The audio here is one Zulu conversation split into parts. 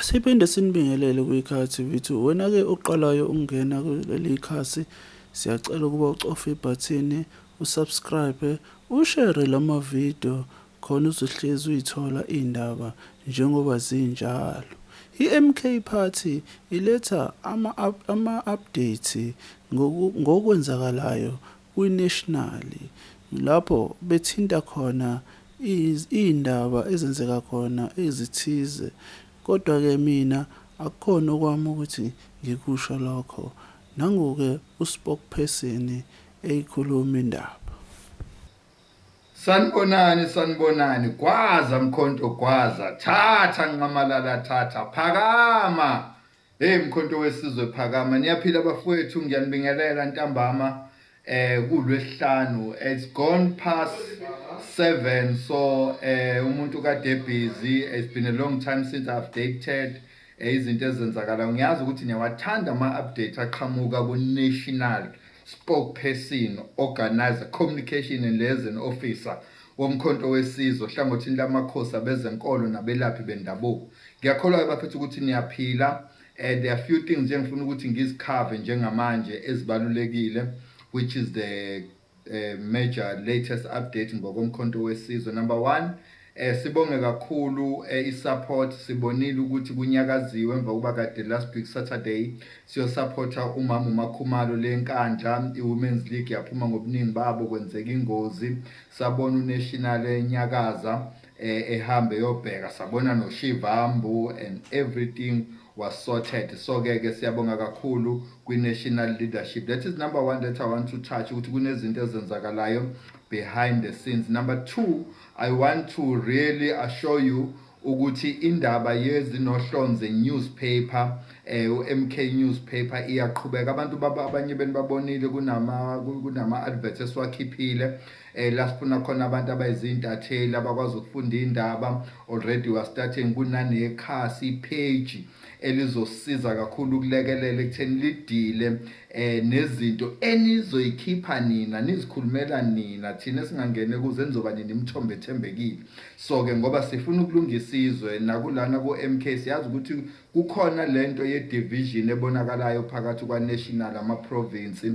Siphinde sinibingelele kwiKhaya TV 2. Wena-ke oqalayo ukungena kuleli khasi, siyacela ukuba ucofe ibhathini, usubscribe, ushere lama video khona uzohlezi uyithola iy'ndaba njengoba zinjalo. I-MK Party iletha ama-updates ngokwenzakalayo kwi-national lapho bethinta khona iy'ndaba ezenzeka khona ezithize. Kodwa-ke mina akukhona okwami ukuthi ngikusho lokho. Nangu-ke uspokesperson eyikhuluma indaba. Sanibonani, sanibonani, gwaza Mkhonto gwaza, thatha Nxamalala thatha, phakama. Hey Mkhonto wesizwe phakama. Niyaphila bafowethu, ngiyanibingelela ntambama kulwesihlanu. It's gone past 7, so umuntu kade busy. It's been a long time since I've updated izinto ezenzakala. Ngiyazi ukuthi niyawathanda ama update aqhamuka ku national spokesperson, organizer, communication and liaison officer woMkhonto weSizwe hlangothini lamakhosi, abezenkolo nabelaphi bendabuko. Ngiyakholwa bafethu ukuthi niyaphila. And there are few things engifuna ukuthi ngizicover njengamanje ezibalulekile, which is the major latest update ngokomkhonto wesizwe. Number 1, sibonge kakhulu i-support. Sibonile ukuthi kunyakaziwe emva kuba kade last week Saturday siyosupporta umama uMakhumalo leNkandla. I-Women's League yaphuma ngobuningi babo, kwenzeka ingozi, sabona uNational enyakaza, ehambe yobheka, sabona noShivambu and everything was sorted. So ke ke siyabonga kakhulu kwi-national leadership. That is number one that I want to touch, ukuthi kunezinto ezenzakalayo behind the scenes. Number two, I want to really assure you ukuthi indaba yezinohlonze newspaper, uMK newspaper, iyaqhubeka. Abantu baba abanye beni babonile kunama adverts esiwakhiphile la sifuna khona abantu abayizintatheli abakwazi ukufunda indaba. Already we are starting, kunanekhasi page elizosiza kakhulu ukulekelela ekutheni lidile nezinto enizoyikhipha nina, nizikhulumela nina, thina singangene kuze nizoba nini imithombo ethembekile. So ke ngoba sifuna ukulungisa izwe nakulana ku MK, siyazi ukuthi kukhona lento ye division ebonakalayo phakathi kwa national, ama province,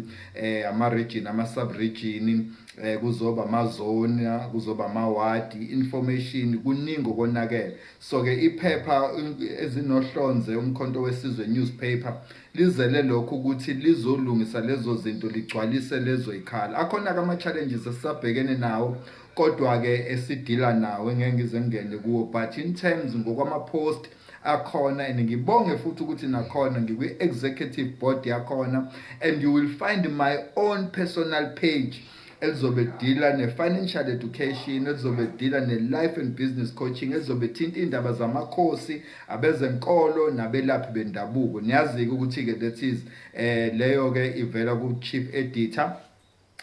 ama region, ama sub region, kuzoba ama zone, kuzoba ama ward, information kuningi okonakele. So ke iphepha ezinohlonze Umkhonto weSizwe newspaper lizele lokho ukuthi lizolungisa lezo zinto, ligcwalise lezo ikhala. Akhona ama challenges esisabhekene nawo, kodwa ke esidila nawo ngeke ngize ngene kuwo, but in terms ngokwama post akhona, and ngibonge futhi ukuthi nakhona ngikwi executive board yakhona, and you will find my own personal page elizobe deala ne-financial education, elizobe deala ne-life and business coaching, elizobe thinta indaba zamakhosi, abezenkolo nabelaphi bendabuko. Niyazi-ke ukuthi-ke that is leyo-ke ivela ku-chief editor.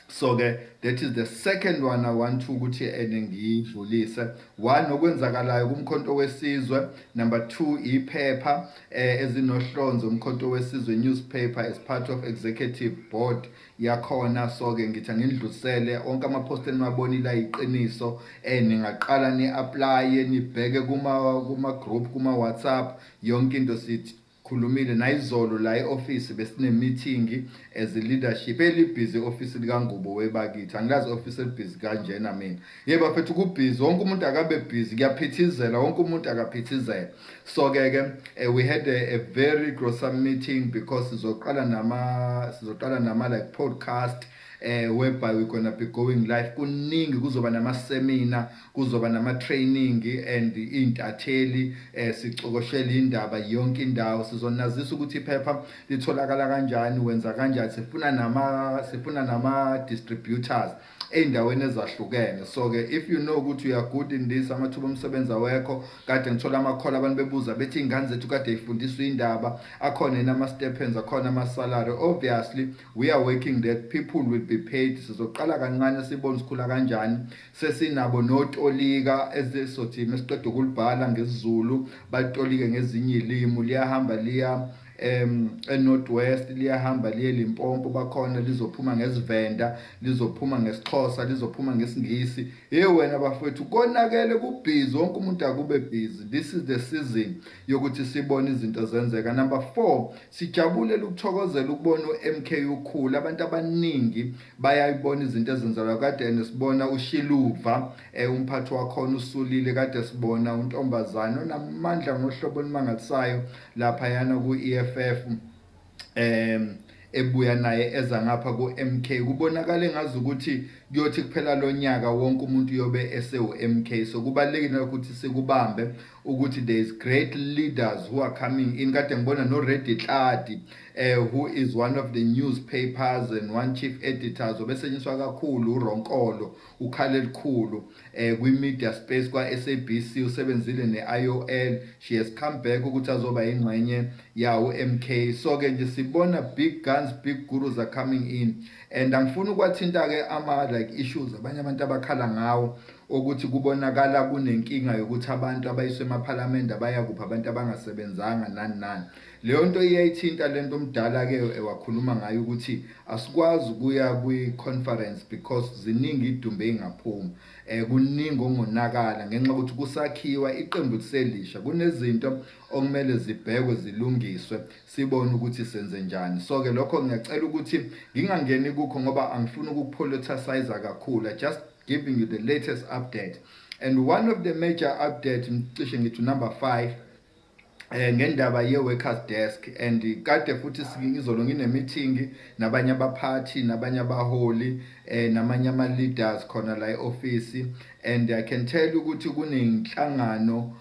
So ke that is the second one I want to ukuthi ene ngiyidlulise. One, okwenzakalayo kuMkhonto weSizwe. Number 2, iphepha ezinohlonzo Umkhonto weSizwe newspaper as part of executive board yakhona. So ke ngithi angindlulisele onke ama post eniwabonile ayiqiniso. Ningaqala ni apply, nibheke kuma group, kuma WhatsApp, yonke into sithi khulumile. Nayizolo la e-office besine meeting as a leadership elibhizi, office likaNgubo webakithi. Angilazi office elibhizi kanjena mina. Yebo bafethu, kubhizi, wonke umuntu akabe busy, kuyaphithizela, wonke umuntu akaphithizela. So ke ke we had a very gruesome meeting because sizoqala nama like podcast whereby we're gonna be going live. Kuningi, kuzoba nama seminar, kuzoba nama training and intatheli, sicokoshela indaba yonke indawo. Sizonazisa ukuthi iphepha litholakala kanjani, wenza kanjani. Sifuna nama distributors ey'ndaweni ezahlukene. So ke if you know ukuthi you are good in this, amathuba omsebenzi awekho. Kade ngithola amakhola, abantu bebuza bethi iy'ngane zethu kade y'fundiswa indaba, akhona yini ama-stipends, akhona ama-salary? Obviously we are working that people will be paid. Sizoqala kancane, sibone sikhula kanjani. Sesinabo notolika ezisothi mesiqeda ukulibhala ngesiZulu balitolike ngezinye iy'limi, liyahamba liya. eNorth West, liyahamba liye Limpopo, bakhona, lizophuma ngesiVenda, lizophuma ngesiXhosa, lizophuma ngesiNgisi. Hey wena bafowethu, konakele, kubhizi, wonke umuntu akube busy. This is the season yokuthi sibone izinto zenzeka. Number 4, sijabulela ukuthokozela ukubona uMK ukhula. Abantu abaningi bayayibona izinto ezenzekayo. Kade sibona uShiluva, umphathi wakhona usulile, kade sibona untombazana onamandla ngohlobo olumangalisayo laphayana ku-EFF, ebuya naye eza ngapha ku-MK. Kubonakala engazi ukuthi kuyothi kuphela lo nyaka wonke umuntu uyobe esewu-MK. So kubalulekile ukuthi sikubambe ukuthi there is great leaders who are coming in. Kade ngibona no-Reddy Tladi, who is one of the newspapers and one chief editors obesetshenziswa kakhulu, uRonkolo ukhala elikhulu kwi-media space kwa-SABC, usebenzile ne-IOL. She has come back ukuthi azoba ingxenye yawo MK. So ke nje sibona big guns, big gurus are coming in, and angifuni ukwathinta ke ama like issues abanye abantu abakhala ngawo, ukuthi kubonakala kunenkinga yokuthi abantu abayiswe emaphalamende abaya kuphi, abantu abangasebenzanga, nani nani. Leyo nto iyayithinta lento omdala ke wakhuluma ngayo ukuthi asikwazi ukuya kwi-conference because ziningi idumbe engaphuma, kuningi okungonakala ngenxa yokuthi kusakhiwa iqembu liselisha, kunezinto okumele zibhekwe, zilungiswe, sibone ukuthi senze njani. So ke lokho ngiyacela ukuthi ngingangeni kukho ngoba angifuni ukukupoliticize kakhulu. I just giving you the latest update, and one of the major update, cishe ngithi number 5, ngendaba ye workers desk. And kade futhi izolo ngine meeting nabanye abaphathi, nabanye abaholi, namanye ama leaders khona la e-office, and I can tell you ukuthi kunenhlangano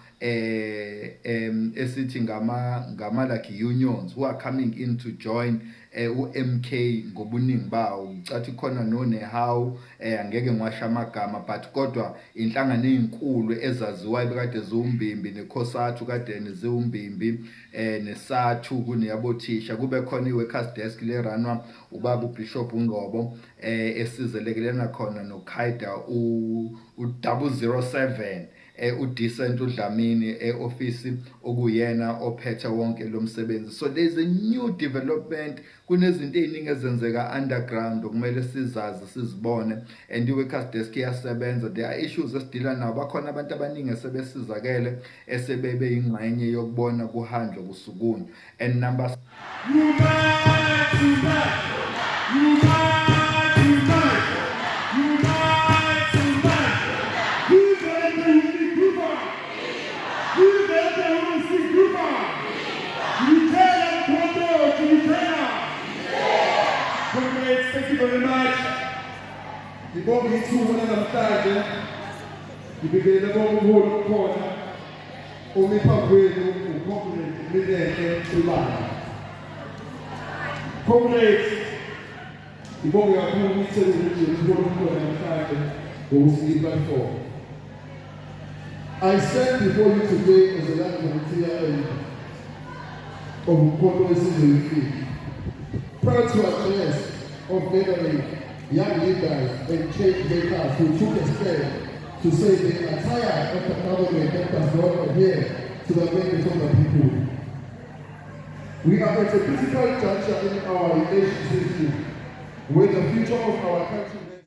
esithi ngama like unions who are coming in to join uMK ngobuningi bawo. Ngicathi khona no Nehawu, angeke ngiwasho amagama, but kodwa inhlangano ezinkulu ezaziwayo bekade ziwumbimbi, neCosatu kade ziwumbimbi, neSathu, kuneyabothisha, kube khona iworkers desk le runwa ubaba uBishop uNgcobo, esizelekelena khona noKhaida u 007, uDecent uDlamini eoffice, okuyena ophethe wonke lo msebenzi. So there's a new development, kunezinto eziningi ezenzeka underground okumele sizazi, sizibone, and i-workers desk iyasebenza. There are issues esidila nawo, bakhona abantu abaningi esebesizakele, esebebe ingxenye yokubona kuhanjwa kusukunywa. And number Unite, unite, unite, unite, unite, unite. Viva Viva! Viva Viva! Jikela Mkhonto, jikela! Comrades, thank you very much. Ngibonga ithuba namhlanje. Ngibingelele bonke ubuholi obukhona. Omi phambi kwenu uComrade Minenhle Sibanda. Comrades, ngibonge kakhulu umsebenzi wethu okhona namhlanje ngokusinika i-platform. I stand before you today as a young volunteer and of Umkhonto weSizwe Youth League, proud to address of gathering young leaders and change makers who took a stand to say they are tired of the government that does not adhere to the mandate of the people. We are at a critical juncture in our nation's history where the future of our country